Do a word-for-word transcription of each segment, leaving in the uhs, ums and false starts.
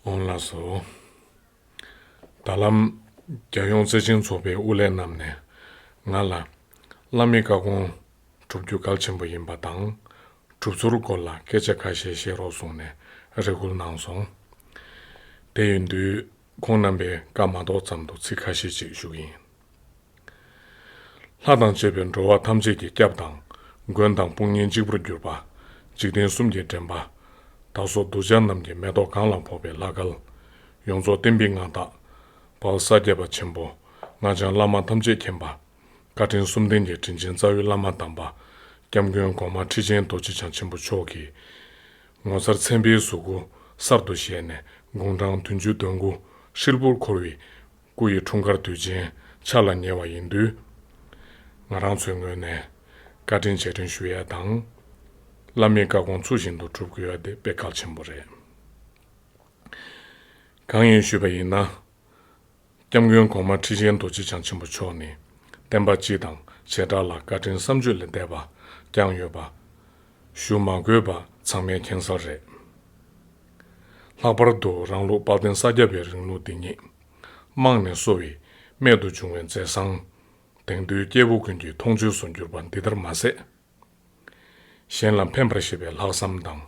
འོང་ལགས་སོ། ད་ལམ་རྒྱལ་ཡོངས་བརྩེ་ཆེན་ཚོགས་པའི་དབུ་ལས་རྣམས་ནས་ང་ལ་བླ་མའི་བཀའ་དགོངས་སྒྲུབ་རྒྱུ་གལ་ཆེན་པོ་ཡིན་པ་དང་། སྒྲུབ་ཚུལ་སྐོར་ལ་སྐད་ཆ་ཁ་ཤས་བཤད་རོགས་གསུངས་ནས་རེ་སྐུལ་གནང་སོང་། དེ་ཡིན་དུས་ཁོང་རྣམ་པའི་བཀའ་མ་གཏོགས་ཙམ་དུ་ཚིག་ཁ་ཤས་ཅིག་ཞུ་གི་ཡིན། ལྷ་དང་བཅས་པའི་འགྲོ་བ་ཐམས་ཅད་ཀྱི་སྐྱབས་དང་། མགོན་དང་དཔུང་གཉེན་གཅིག་པུར་གྱུར་པ། འཇིག་རྟེན་གསུམ་གྱི་འདྲེན་པ། བདག་སོགས་གདུལ་བྱ་རྣམས་ཀྱི་མེ་ཏོག་གང་ལ་ཕོག་པའི་ལྷ་སྐལ། ཡོངས་རྫོགས་བསྟན་པའི་མངའ་བདག། དཔལ་ས་སྐྱ་པ་ཆེན་པོ། སྔགས་འཆང་བླ་མ་ཐམས་ཅད་མཁྱེན་པ། བཀའ་དྲིན་གསུམ་ལྡན་གྱི་དྲིན་ཅན་རྩ་བའི་བླ་མ་དམ་པ། སྐྱབས་མགོན་གོང་མ་ཁྲི་ཆེན་རྡོ་རྗེ་འཆང་ཆེན་པོ་མཆོག་གིས། ངོ་མཚར་མཚན་དཔེའི་གཟུགས་སྐུ་གསར་དུ་བཞད་ནས་དགུང་གྲངས་བདུན་ཅུ་དོན་དགུ་ཧྲིལ་པོར་འཁོར་བའི་སྐུ་ཡི་འཁྲུངས་སྐར་དུས་ཆེན་འཆར་ལ་ཉེ་བ་ཡིན་དུས། ང་རང་ཚོའི་ངོས་ནས་བཀའ་དྲིན་རྗེས་དྲན་ཞུ་ཡ་དང་། བླ་མའི་བཀའ་དགོངས་ཚུལ་བཞིན་དུ་སྒྲུབ་དགོས་ཡ་དེ་དཔེ་གལ་ཆེན་པོ་རེད། གང་ཡིན་ཞུས་པ་ཡིན་ན། སྐྱབས་མགོན་གོང་མ་ཁྲི་ཆེན་རྡོ་རྗེ་འཆང་ཆེན་པོ་མཆོག་ནི་བསྟན་པ་སྤྱི་དང་བྱེ་བྲག་ལ་བཀའ་དྲིན་བསམ་བརྗོད་ལས་འདས་པ་བསྐྱངས་ཡོད་པ། ཞུ་མ་དགོས་པ་ཚང་མས་མཁྱེན་གསལ་རེད། ལྷག་པར་དུ་རང་ལུགས་དཔལ་ལྡན་ས་སྐྱ་པའི་རིང་ལུགས་འདི་ཉིད་དམངས་ནས་གསོ་བའི་རྨད་དུ་བྱུང་བའི་མཛད་བཟང་། དེང་དུས་སྐྱེ་བོ་ཀུན་གྱི་མཐོང་ཆོས་སུ་གྱུར་པ་འདི་ལྟར་མ་ཟད། གཞན་ལ་ཕན་པར་བྱེད་པའི་ལྷག་བསམ་དང་།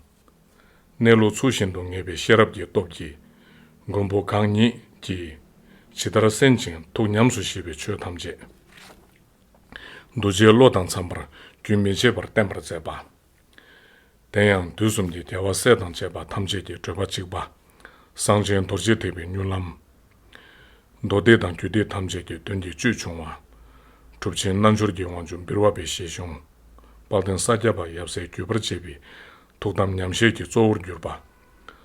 གནས་ལུགས་ཚུལ་བཞིན་དུ་ངེས་པའི་ཤེས་རབ་ཀྱི་སྟོབས་ཀྱིས། མགོན་པོ་གང་ཉིད་ཀྱིས་ཇི་ལྟར་གསན་ཅིང་ཐུགས་ཉམས་སུ་བཞེས་པའི་ཆོས་ཐམས་ཅད། གདུལ་བྱའི་བློ་དང་འཚམ་པར་རྒྱུན་མི་འཆད་པར་བསྟན་པར་མཛད་པ། དེ་ཡང་དུས་གསུམ་གྱི་རྒྱལ་བ་སྲས་དང་བཅས་པ་ཐམས་ཅད་ཀྱི་བགྲོད་པ་གཅིག་པ། གསང་ཆེན་རྡོ་རྗེ་ཐེག་པའི་མྱུར་ལམ། མདོ་སྡེ་དང་རྒྱུད་སྡེ་ཐམས་ཅད་ཀྱི་དོན་གྱི་བཅུད་ཕྱུང་བ། གྲུབ་ཆེན་རྣལ་འབྱོར་གྱི་དབང་ཕྱུག་འབུལ་བ་པའི་བཞེད་གཞུང་། དཔལ་ལྡན་ས་སྐྱ་པ་ཡབ་སྲས་བརྒྱུད་པར་བཅས་པའི་ཐུགས་དམ་ཉམས་བཞེས་ཀྱི་གཙོ་བོར་གྱུར་པ།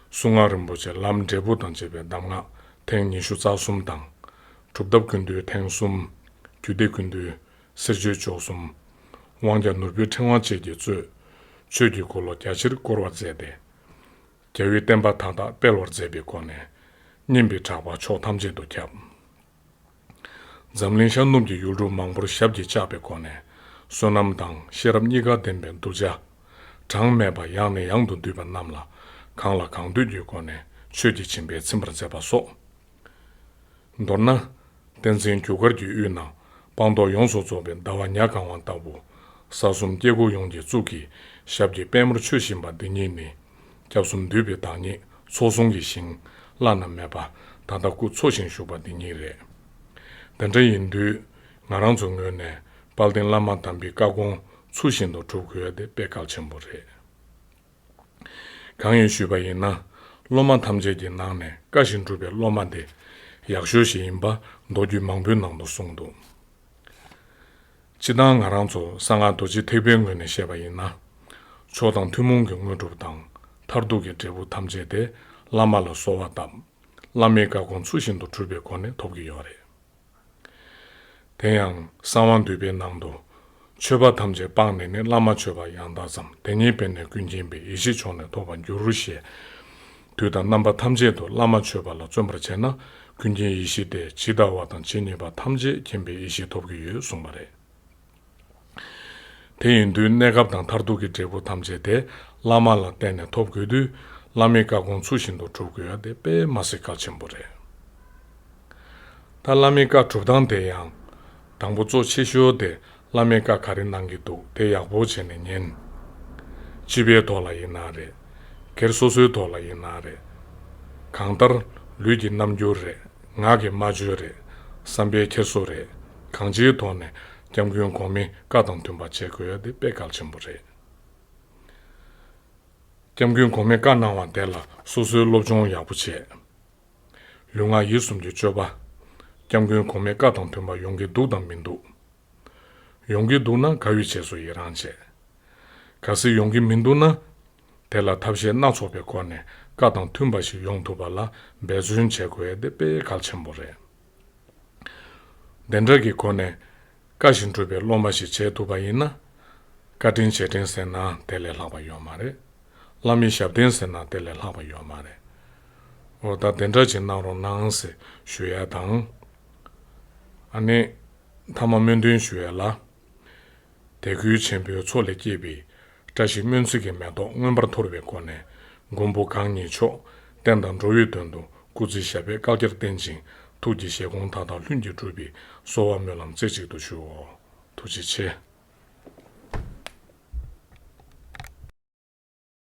གསུང་ངག་རིན་པོ་ཆེ་ལམ་འབྲས་བུ་དང་བཅས་པའི་གདམས་ངག་ཐེངས་ཉི་ཤུ་རྩ་གསུམ་དང་། སྒྲུབ་ཐབས་ཀུན་འདུས་ཐེངས་གསུམ། རྒྱུད་སྡེ་ཀུན་འདུས། གསེར་ཆོས་མཆོག་གསུམ། དབང་རྒྱལ་ནོར་བུའི་ཕྲེང་བ་བཅས་ཀྱིས་གཙོས། ཆོས་ཀྱི་འཁོར་ལོ་རྒྱ་ཆེར་བསྐོར་བར་མཛད་དེ། རྒྱལ་བའི་བསྟན་པ་མཐའ་དག་སྤེལ་བར་མཛད་པའི་སྒོ་ནས། སྙན་པའི་གྲགས་པ་ཕྱོགས་ཐམས་ཅད་དུ་ཁྱབ། འཛམ་གླིང་ཤར་ནུབ་ཀྱི་ཡུལ་གྲུ་མང་པོར་ཞབས་ཀྱིས་བཅགས་པའི་སྒོ་ནས། བསོད་ནམས་དང་ཤེས་རབ་གཉིས་ཀ་ལྡན་པའི་གདུལ་བྱ། གྲངས་མེད་པ་ཡང་ནས་ཡང་དུ་འདུས་པ་རྣམས་ལ་གང་ལ་གང་འདུལ་གྱི་སྒོ་ནས་ཆོས་ཀྱི་བྱིན་པས་ཚིམ་པར་མཛད་པ་སོགས། མདོར་ན། བསྟན་འཛིན་རྒྱུ་སྐར་གྱི་དབུས་ན་སྤངས་རྟོགས་ཡོངས་སུ་རྫོགས་པའི་ཟླ་བ་ཉ་གང་བ་ལྟ་བུ། ས་གསུམ་སྐྱེ་དགུ་ཡོངས་ཀྱི་གཙུག་གི་ཞབས་ཀྱི་པད་མོར་མཆོད་བཞིན་པ་འདི་ཉིད་ནི། སྐྱབས་གསུམ་འདུས་པའི་བདག་ཉིད་ཚོགས་ཟུང་གི་ཞིང་བླ་ན་མེད་པ་ད་ལྟ་སྐུ་འཚོ་ཞིང་བཞུགས་པ་འདི་ཉིད་རེད། དེ་འདྲ་ཡིན་དུས་ང་རང་ཚོའི་ངོས་ནས་དཔལ་ལྡན་བླ་མ་དམ་པའི་བཀའ་དགོངས་ཚུལ་བཞིན་དུ་སྒྲུབ་དགོས་ཡ་དེ་དཔེ་གལ་ཆེན་པོ་རེད། གང་ཡིན་ཞུས་པ་ཡིན་ན། སློབ་མ་ཐམས་ཅད་ཀྱི་ནང་ནས་བཀའ་བཞིན་སྒྲུབ་པའི་སློབ་མ་དེ་ཡག་ཤོས་ཤིག་ཡིན་པ་མདོ་རྒྱུད་མང་པོའི་ནང་དུ་གསུངས་འདུག་སྤྱིར་བཏང་ང་རང་ཚོ་གསང་སྔགས་རྡོ་རྗེ་ཐེག་པའི་ངོས་ནས་བཤད་པ་ཡིན་ན། མཆོག་དང་ཐུན་མོང་གི་དངོས་གྲུབ་དང་མཐར་ཐུག་གི་འབྲས་བུ་ཐམས་ཅད་དེ་བླ་མ་ལ་གསོལ་བ་བཏབ། བླ་མའི་བཀའ་དགོངས་ཚུལ་བཞིན་དུ་སྒྲུབ་པའི་སྒོ་ནས་ཐོབ་ཀྱི་ཡོད་རེད། དེ་ཡང་གསང་བ་འདུས་པའི་ནང་དུ། མཆོད་པ་ཐམས་ཅད་སྤངས་ནས་ནི་བླ་མ་མཆོད་པ་ཡང་དག་ཙམ། དེ་ཉིད་པས་ནི་ཀུན་མཁྱེན་པའི་ཡེ་ཤེས་མཆོག་ནི་ཐོབ་པར་འགྱུར་ཞེས། དུས་དང་རྣམ་པ་ཐམས་ཅད་དུ་བླ་མ་མཆོད་པ་ལ་བརྩོན་པར་བྱས་ན་ཀུན་མཁྱེན་ཡེ་ཤེས་དེ་ཇི་ལྟ་བ་དང་ཇི་སྙེད་པ་ཐམས་ཅད་མཁྱེན་པའི་ཡེ་ཤེས་ཐོབ་ཀྱི་ཡོད་གསུངས་པ་རེད། དེ་ཡིན་དུས་གནས་སྐབས་དང་མཐར་ཐུག་གི་འབྲས་བུ་ཐམས་ཅད་དེ་བླ་མ་ལ་བརྟེན་ནས་ཐོབ་དགོས་དུས། བླ་མའི་བཀའ་དགོངས་ཚུལ་བཞིན་དུ་སྒྲུབ་དགོས་ཡ་དེ་དཔེ་མ་སྲིད་གལ་ཆེན་པོ་རེད། ད་བླ་མའི་བཀའ་སྒྲུབ་སྟངས་དེ་ཡང་། དང་པོ་གཙོ་ཆེ་ཤོས་དེ་བླ་མའི་བཀའ་ག་རེ་གནང་གི་འདུག་དེ་ཡག་པོ་བྱས་ནས་ཉན། སྤྱི་པའི་ཐོག་ལ་ཡིན་ན་རེད། སྒེར་སོ་སོའི་ཐོག་ལ་ཡིན་ན་རེད། གང་ལྟར་ལུས་ཀྱི་རྣམ་འགྱུར་རེད། ངག་གི་སྨྲ་བརྗོད་རེད། བསམ་པའི་འཁྱེར་སོ་རེད། གང་ཅིའི་ཐོག་ནས་སྐྱབས་མགོན་གོང་མའི་བཀའ་དང་མཐུན་པ་བྱེད་དགོས་ཡ་དེ་དཔེ་གལ་ཆེན་པོ་རེད། སྐྱབས་མགོན་གོང་མས་བཀའ་གནང་བ་དེ་ལ་སོ་སོའི་སློབ་སྦྱོང་ཡག་པོ་བྱས། ལུས་ངག་ཡིད་གསུམ་གྱི་སྤྱོད་པ། སྐྱབས་མགོན་གོང་མའི་བཀའ་དང་མཐུན་པ་ཡོང་གི་འདུག་དང་མི་འདུག་ཡོང་གི་འདུག་ན་དགའ་བའི་རྗེས་སུ་ཡི་རང་བྱེད། གལ་སྲིད་ཡོང་གི་མི་འདུག་ན། དེ་ལ་ཐབས་ཤེས་སྣ་ཚོགས་པའི་སྒོ་ནས་བཀའ་དང་མཐུན་པ་ཞིག་ཡོང་ཐུབ་པ་ལ་འབད་བརྩོན་བྱེད་དགོས་ཡ་དེ་དཔེ་གལ་ཆེན་པོ་རེད། དེ་འདྲ་གི་སྒོ་ནས་བཀའ་བཞིན་སྒྲུབ་པའི་སློབ་མ་ཞིག་བྱེད་ཐུབ་པ་ཡིན་ན། བཀའ་དྲིན་རྗེས་དྲན་ཟེར་ན་དེ་ལས་ལྷག་པ་ཡོད་མ་རེད། བླ་མའི་ཞབས་བརྟན་ཟེར་ན་དེ་ལས་ལྷག་པ་ཡོད་མ་རེད། འོ་ད་དེ་འདྲ་ཅིག་གནང་རོགས་གནང་ཟེར་ཞུ་ཡ་དང་། ཨ་ནི། མཐའ་མ་སྨོན་འདུན་ཞུ་ཡ་ལ། དད་གུས་ཆེན་པོའི་མཚོ་ལས་སྐྱེས་པའི་བཀྲ་ཤིས་སྨོན་ཚིག་གི་མེ་ཏོག་མངོན་པར་འཐོར་བའི་སྒོ་ནས་མགོན་པོ་གང་ཉིད་མཆོག་ བསྟན་དང་འགྲོ་བའི་དོན་དུ་སྐུ་ཚེ་ཞབས་པད་བསྐལ་བརྒྱར་བརྟན་ཅིང་ཐུགས་ཀྱི་བཞེད་དགོངས་མཐའ་དག་ལྷུན་གྱིས་གྲུབ་པའི་གསོལ་བ་སྨོན་ལམ་རྩེ་གཅིག་ཏུ་ཞུའོ། ཐུགས་རྗེ་ཆེ།